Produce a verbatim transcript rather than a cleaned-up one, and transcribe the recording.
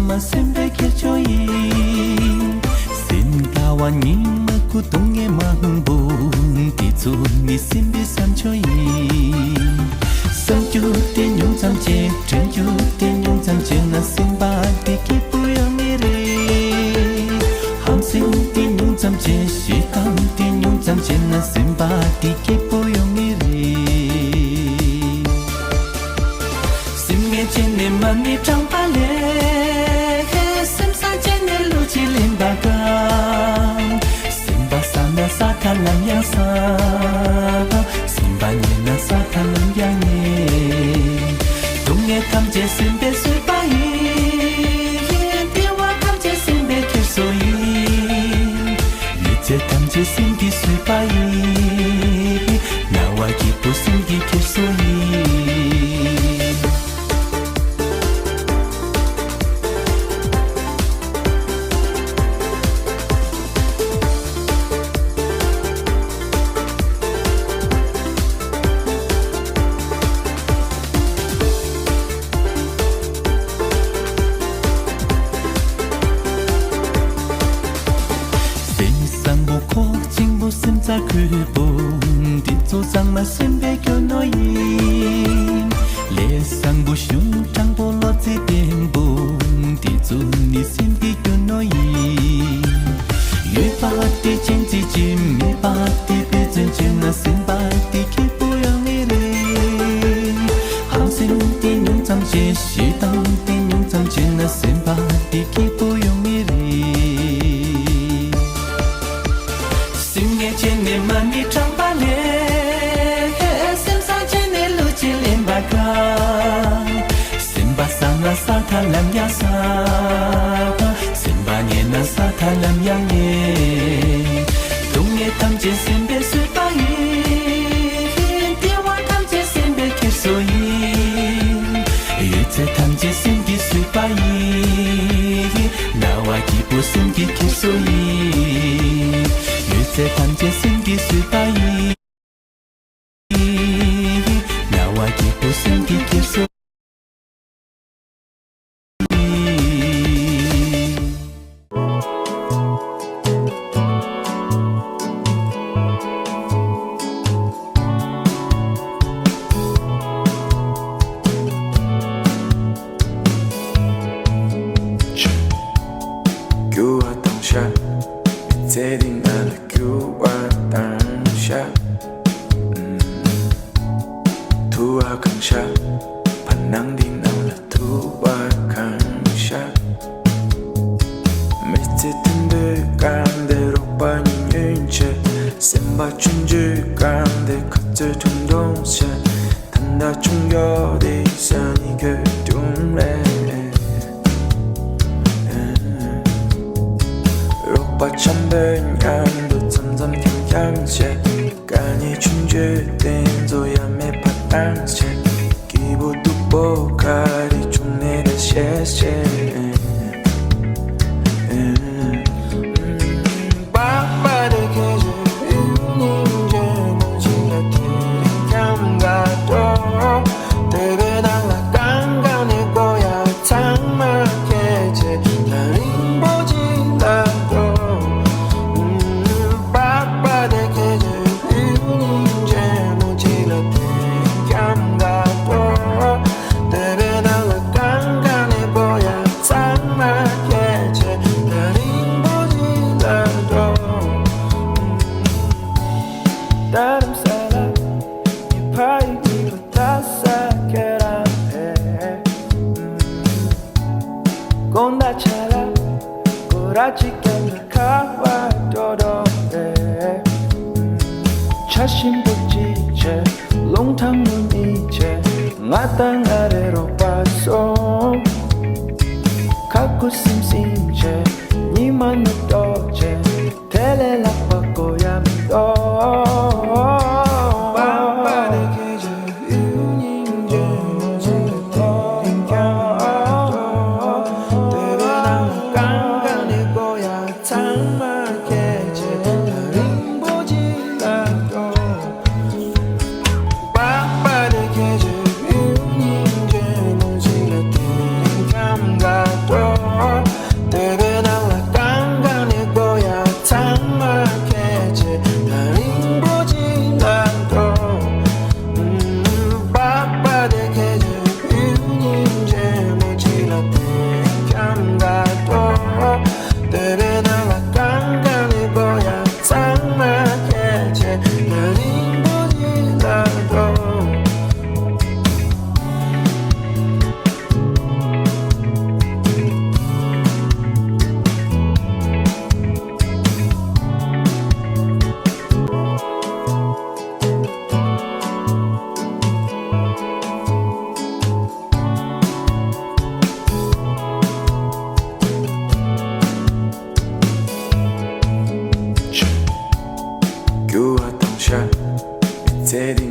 མ་སེམས་པའི་ཁྱེར་ཕྱོགས་ཡིན། སེམས་ལྟ་བ་ཉིད་མ་ཁུ་སྡུག་བསྔལ་མང་པོ། འདི་ཚོ་ནི་སེམས་པའི་བསམ་ཕྱོགས་ཡིན། བསམ་རྒྱུ་དེ་ཉུང་ཙམ་བྱས། དྲན་རྒྱུ་དེ་ཉུང་ཙམ་བྱས་ན་སེམས་པ་དེ་སྐྱིད་པོ་ཡོང་ངེས་རེད། ཧམ་སེམས་དེ་ཉུང་ཙམ་བྱས། ཞེ་སྡང་དེ་ཉུང་ཙམ་བྱས་ན་སེམས་པ་དེ་སྐྱིད་པོ་ཡོང་ངེས་རེད། སེམས་ངན་བྱས་ནས་མ་ཎི་བགྲངས་པ་ལས། སེམས་བཟང་བྱས་ནས་བློ་གཅིག་ལེན་པ་དང་། སེམས་པ་བཟང་ན་ས་མཐའ་ལམ་ཡང་བཟང་། སེམས་པ་ངན་ན་ས་མཐའ་ལམ་ཡང་ངན། སྡུག་བསྔལ་ཐམས་ཅད་སེམས་པས་བཟོས་པ་ཡིན། བདེ་བ་ཐམས་ཅད་སེམས་པས་ཁྱེར་སོ་ཡིན། ཡོད་ཚད་ཐམས་ཅད་སེམས་ཀྱིས་བཟོས་པ་ཡིན། སྣང་བ་སྐྱིད་པོ་སེམས་ཀྱིས་ཁྱེར་སོ་ཡིན། སེམས་བཟང་པོ་ཁོག་ཆེན་པོ་སེམས་རྩ་ཁུལ་པོ། འདི་ཚོ་ཚང་མ་སེམས་པའི་རྒྱུ་ནོར་ཡིན། ལས་བཟང་པོ་གཞུང་དྲང་པོ་བློ་རྩེ་བརྟན་པོ། འདི་ཚོ་ནི་སེམས་ཀྱི་རྒྱུ་ནོར་ཡིན། ཡོད་པ་དེ་གཅེས་འཛིན་བྱེད། མེད་པ་དེ་འབད་བརྩོན་བྱས་ན་སེམས་པ་དེ་སྐྱིད་པོ་ཡོང་ངེས་རེད། ཧམ་སེམས་དེ་ཉུང་ཙམ་བྱས། ཞེ་སྡང་དེ་ཉུང་ཙམ་བྱས་ན་སེམས་པ་དེ་སྐྱིད་པོ་ཡོང་ངེས་རེད། སེམས་ངན་བྱས་ནས་མ་ཎི་བགྲངས་པ་ལས། སེམས་བཟང་བྱས་ནས་བློ་གཅིག་ལེན་པ་དཀའ། སེམས་པ་བཟང་ན་ས་མཐའ་ལམ་ཡང་བཟང་། སེམས་པ་ངན་ན་ས་མཐའ་ལམ་ཡང་ངན། སྡུག་བསྔལ་ཐམས་ཅད་སེམས་པས་བཟོས་པ་ཡིན། བདེ་བ་ཐམས་ཅད་སེམས་པས་ཁྱེར་སོ་ཡིན། ཡོད་ཚད་ཐམས་ཅད་སེམས་ཀྱིས་བཟོས་པ་ཡིན། སྣང་བ་སྐྱིད་པོ་སེམས་ཀྱིས་ཁྱེར་སོ་ཡིན། ཡོད་ཚད་ཐམས་ཅད་སེམས་ཀྱིས་བཟོས་པ་ཡིན། སྣང་བ་སྐྱིད་པོ་སེམས་ཀྱིས་ཁྱེར་སོ་ཡིན། རྒྱུ་བ་དང་ཤ། མི་ཚེ་འདི་ང་ལ་རྒྱུ་བ་དང་ཤ། ཐུ་བ་གང་ཤ། བར་སྣང་འདི་ནང་ལ་ཐུ་བ་གང་ཤ། མི་ཚེ་ཐུང་དུས་གང་དེ་རོགས་པ་ཉིད་ཉོན་ཆེ། སེམས་པ་ཆུང་དུས་གང་དེ་ཁ་རྩོད་ཐུང་གཏོང་ཆེ། ད་ལྟ་ཆུང་ཡོད་དེ་ས་ནི་གོ་ཐུང་རེད། རོགས་པ་འཆམ་པོའི་མཉམ་དུ་འཆམ་འཆམ་འཁྱམ་འཁྱམ་བྱས། དཀའ་ངལ་ཆུང་ཆུང་དེ་ཚོ་ཡ་མེད་པ་བཏང་བྱས། སྐྱིད་པོ་སྡུག་པོ་ག་རེ་བྱུང་ནས་ད་ཤེས་བྱས། དགོང་དག་ཆ་ལ་སྐོར་ར་གཅིག་ཀྱང་ཁ་བ་འགྲོ་འགྲོ་རེད། ཆ་ཞིམ་པོ་གཅིག་བྱས། རླུང་ཐང་མོ་གཉིས་བྱས། ང་དང་ང་རེ་རོགས་པ་སོང་། ཁ་ཁུ་སིམ་སིམ་བྱས། ཉི་མ་ནུབ་ཏོ་བྱས། དེ་ལས་ལྷག་པ་དགོས་ཡ་མི་འདུག་ཀྱང་མི་ཚེ་འདི་